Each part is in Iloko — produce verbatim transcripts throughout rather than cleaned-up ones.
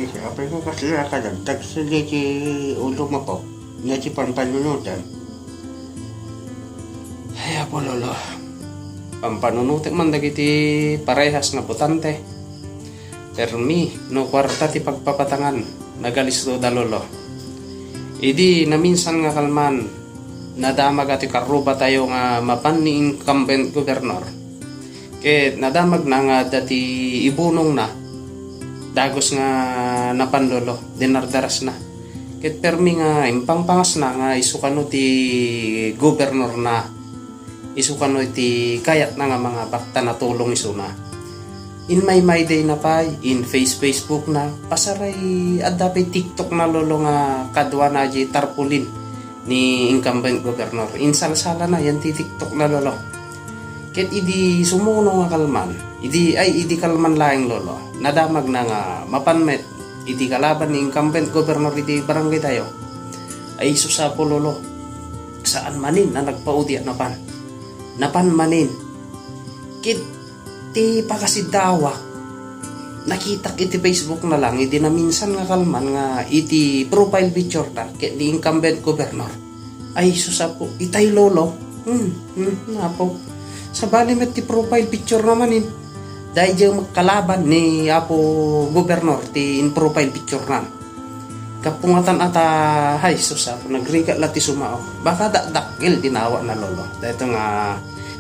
Apay nga kasla kadagdag sa di ti ulo mo po. Nga ti pampanunutan. Ay, Apo Lolo. Pampanunotek man dagiti parehas nga butante. Permi, no kuarta ti pagpapatangan, nagalisto da Lolo. Idi naminsan nga kalman, nadamag ti karruba tayo nga mapan ni incumbent governor. Ket nadamagna nga adda ti ibunongna, dagus nga napan Lolo, dinardarasna. Ket permi nga impangpangasna nga isu kano ti gobernadorna, isu kano iti kayatna nga mangabak ta natulong isuna. In my, my day na pay, in face, Facebook na, pasaray adda pay TikTok na Lolo nga kaduana diay tarpaulin ni incumbent governor. Insalsala na yan ti TikTok na Lolo. Ket idi sumuno nga kalman, idi, ay, idi kalman laeng Lolo, nadamagna nga mapan met iti kalaban ni incumbent governor iti barangay tayo. Ay, sus, Apo Lolo, saan manin a nagpaudi a napan. Napan manin. Ket ti pakasiddaawak, nakitak iti Facebook na lang, idi naminsan nga kalman nga iti profile picture na ket ni incumbent governor. Ay, sus, Apo, itay Lolo. Hmm, hmm, Apo. Sabali met ti profile picture na manin. Daydiay magkalaban ni Apo Gobernador ti in profile picture na. Gapu nga tan-, ata, ay, sus, Apo, nagrigat la ti sumao. Baka dakdakkel ti nawa na Lolo. Dayto nga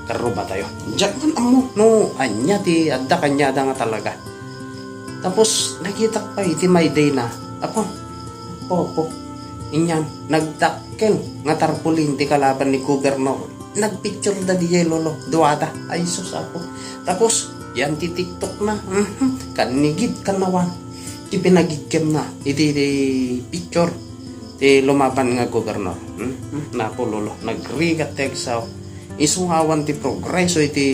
karruba tayo. Diak man ammo no ania ti adda kaniada nga talaga. Tapos, nakitak pay iti my day na. Apo, apo, apo. Inyan, nagdakkel nga tarpaulin ti kalaban ni Gobernador. Nagpicture da diay Lolo, duada. Ay, sus, Apo. Tapos, yan ti TikTok na. Mhm. Kannigid, kannawan. Ti pinagigkem na. Iti, iti picture. Ti lumaban nga gobernador. Mhm. Napo, Lolo. Nagrigat ti agsao. Isu nga awan ti progreso iti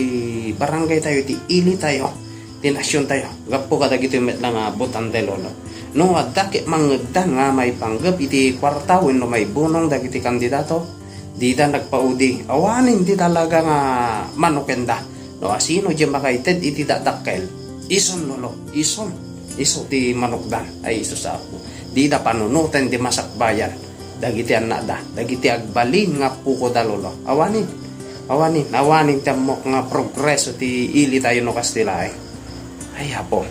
barangay tayo, iti ili tayo, iti nasion tayo. Gapu kadagiti met nga butante, Lolo. No adda ket mangngegdan nga maipanggep iti kuarta wenno maibunong dagiti kandidato, dida nagpaudi. Awanen ti talaga nga manokenda. No asino diay makaited iti dakdakkel, ison, Lolo, ison. Isu ti manokdan. Ay, isu sa Apo. Dida panunoten ti masakbayan dagiti annada, dagiti agbalin nga appoda, Lolo. Awanen. Awanen. Awanen ti ammok nga progreso ti ili tayo no kasta laeng. Ay, Apo.